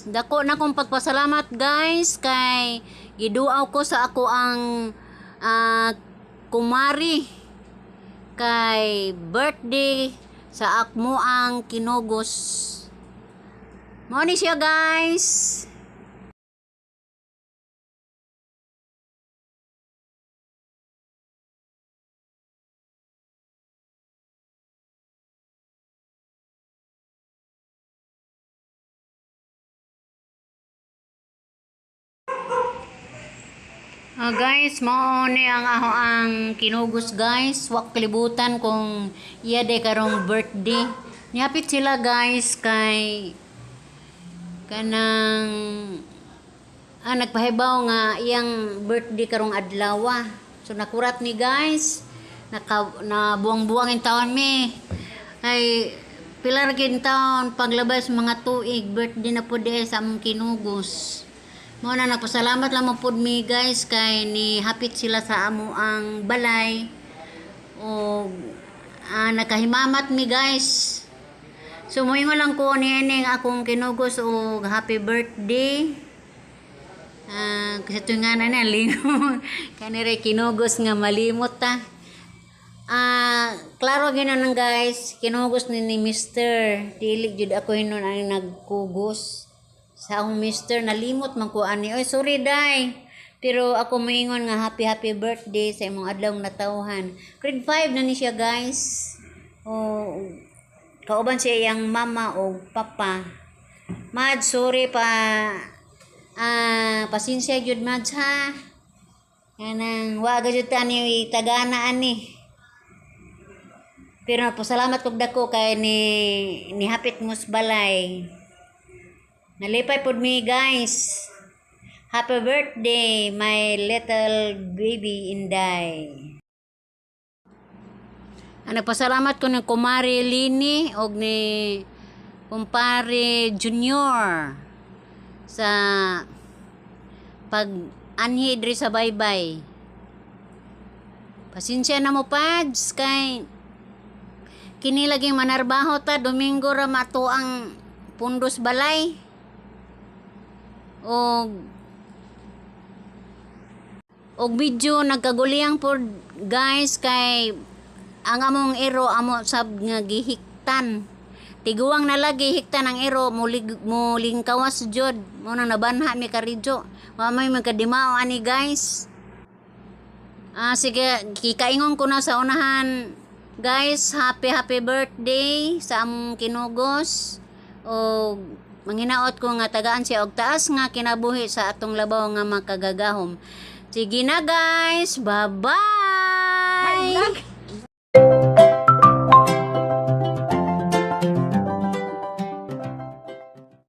Dako na kong pagpasalamat, guys, kay giduaw ko sa ako ang kumari kay birthday sa akmo ang kinugos. Mao ni siya, guys. Guys, mao ni ang aho ang kinugos, guys. Wa kalibutan kung iya day karong birthday. Nihapit sila, guys, kay kanang nagpahibaw nga iyang birthday karong adlaw. So nakurat ni, guys. Naka nabuang-buang in taon mi. Ay pila ra gyud taon paglabas mga tuig, birthday na pud diay sa among kinugos. Mao na nagpasalamat lang mo pud mi, guys, kay ni hapit sila sa amo ang balay o nakahimamat mi, guys. So moingon lang ko niining akong kinugos og happy birthday. Kasi tuwing nga na na lingon kanire kinugos nga malimot ta. Klaro ginon guys, kinugos ni Mister. Dili jud ako hinon ang nagkugos. Sa akong mister, nalimot man ko ani. Oy, sorry day. Pero ako moingon nga happy happy birthday sa imong adlaw natawhan. Grade 5 na ni siya, guys. O kauban siya iyang mama o papa. Mad, sorry pa. Pasensya jud, Mads, ha. Kanang wa jud ta ni tagana ani. Pero pasalamat kog dako kay ni hapit mo sa balay. Nalipay pod mi, guys. Happy birthday, my little baby Inday. Nagpasalamat ko ni Kumari Lini og ni Kumpare Junior sa pag anhi diri sa baybay. Pasensya na mo, pads, kay kini laging manarbaho ta, Domingo ra mato ang pundos balay. Og medyo nagkaguliyang pod, guys, kay ang among iro amo sab nga gihiktan. Tiguang na lagi hiktan ang iro, mulig mulingkawas jud. Mo nang nabanha mi karidyo. Wa may magkadimao ani, guys. Sige, kikaingon ko na sa unahan. Guys, happy happy birthday sa among kinugos. O manghinaot ko nga tagaan siya og taas nga kinabuhi sa atong labaw nga makagagahom. Sige na, guys, bye-bye. Vlog.